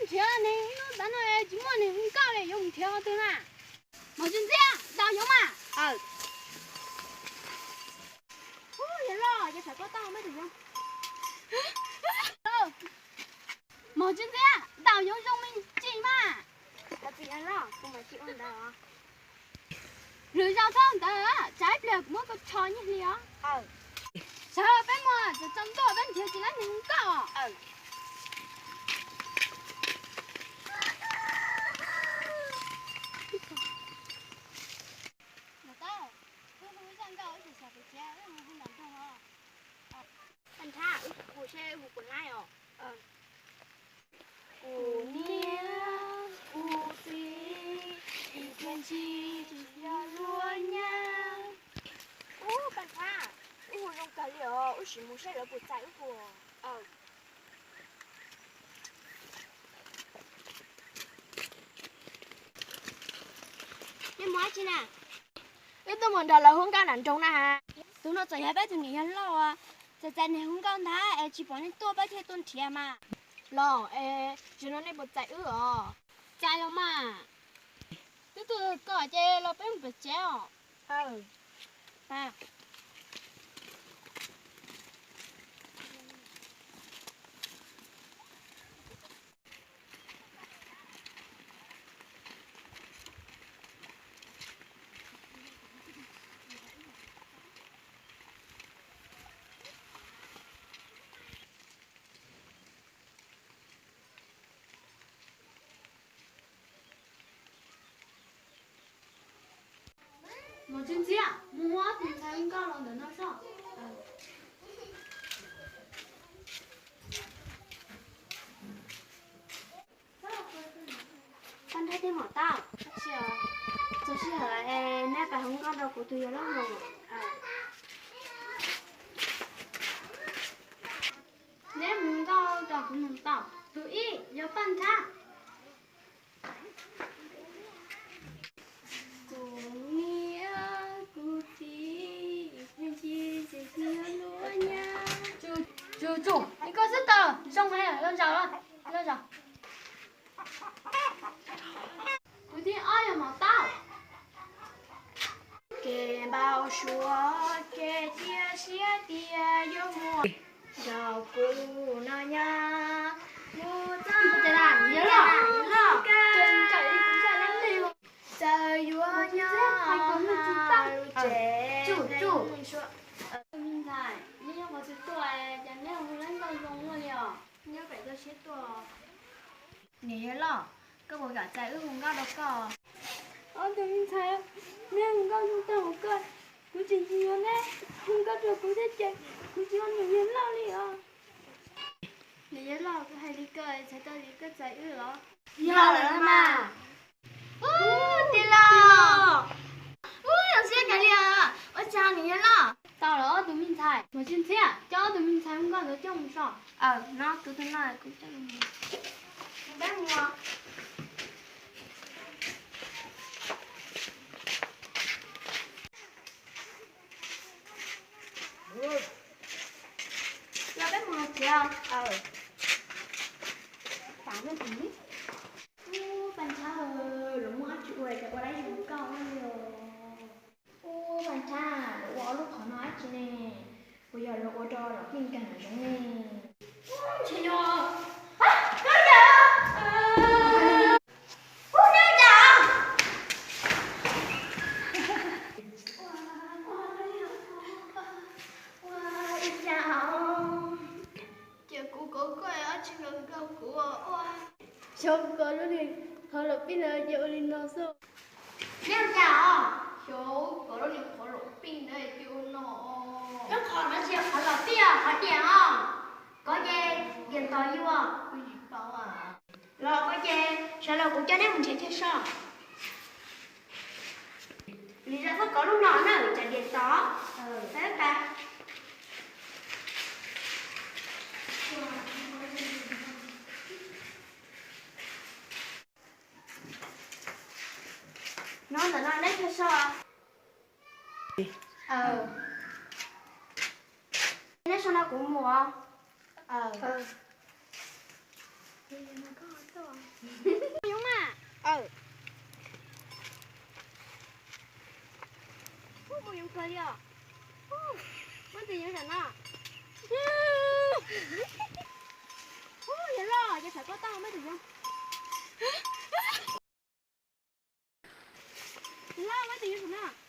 Nrhiav neeg ib hnub tav no tsis muaj neeg hu nkauj li, yuav mus nrhiav qhov twg na? Mos Tsis Ntxiab, ntaus yoov mas. Yog los ces txhais koj tau me tus yoov. Mos Tsis Ntxiab, ntaus yoov zoo me ntsis mas. Lwm zaus txhob ntawd, tsam ib pliag kuv muab koj rho nyiaj hli os. Sawv peb mus, txog tsaus ntuj peb nrhiav tsis tau neeg hu nkauj. Mos Tsis Ntxiab, wb hu zaj nkauj wb tsis xav pem tsev, wb mus hu nram nroog os. Paj Nrhab, wb hu seb wb hu puas laib os. Kuv niam kuv txiv, ib pliag ntsis tsis yog luag nyab. Ub, Paj Nrhab, wb hu zoo kawg li os, wb sim mus saib lawv puas txais wb hu. Nej mus dab tsi na? Wb tuaj mus nrog lawv hu nkauj nram nroog na has. Tus no txawm yog peb tus niam yawg loj, txawm txais neeg hu nkauj ntag es tsis pom nej tuaj peb thiaj tuaj nrhiav mas. Los es, zaum no nej puas txais wb os? Txais los mas. Twb tuaj koj ces los peb mus pem tsev os. Mos Tsis Ntxiab, mus hu ob tug ntxhais hu nkauj los ntawm no soj. Paj Nrhab thiab Mos Taub, txog sij hawm es neb pab hu nkauj rau kuv tus yawg loj no. Neb mus hu nkauj rau kuv mus tau. Tus ib yog Paj Nrhab. Kuv niam kuv txiv, ib pliag ntsis tsis yog luag nyab. Tsum tsum, ib koj xwb tau, zoo mas, los zaum, los zaum. Tus thib ob yog Mos Taub. Kev npau suav kev cia siab tias yuav muaj nrog kuv no nyab, mus txog txawm yuav nyob hauv lub tsev. Me ntxhais, neb nyob qhov twg tuaj es cas neb hu leb nkauj zoo luaj li os? Nyob pem toj siab tuaj. Niam yawg loj, koj puas kam txais wb hu nkauj rau koj? Ob tug me ntxhais, neb hu nkauj zoo tag hauv koj, kuv tseem tsis yuav neb hu nkauj rau kuv thiab ces kuv tsis ua niam yawg loj li os. Niam yawg loj, kuv hais li ko txhais tau tias koj txais wb los? Yog lawm mas. Ub, tij laug, ub, zoo siab kawg li os. Ua tsaug niam yawg loj. Tau lawm ob tug me ntxhais, Mos Tsis Ntxiab, coj ob tug me ntxhais hu nkauj ntawd coj mus so. Aw, no tus twg no kuv coj mus. Peb mus. Los peb mus hauv tsev. Aw. Ub, Paj Nrhab, los muaj dab tsi ua cas ua dab zoo nkauj li os? Ub, Paj Nrhab, los ua ob lub qhov no dab tsi ne? Puas yog los ua rau los pij nkeeg los zoov ne? Ub, ntshe yog. Koj yawm. Ub, neb cas? Ua li cas? Ces kuv kom koj dab tsi los nkaug kuv ua. Xyov kuv kom lub niag qhov los pij ntawd ces ua li no xwb. Neb ua cas os? Xyov kom lub niag qhov los pij ntawd ces ua no. Lub qhov no tsis yog qhov los pij, qhov diam os. Koj ces diam ntov yus. Los koj ces sawv los kuv coj neb mus nrhiav chaw so. Lwm zaus txhob kov lub no na, tsam diam ntov. Bye bye. No ntawm no neb chaw so. Neb so no kuv mus os. Yoov mas. Mus yoov kawg li os. Muaj tus yoov saum no. Yog loj, yog saum koj tau muaj tus yoov. Loj, muaj tus yoov saum no.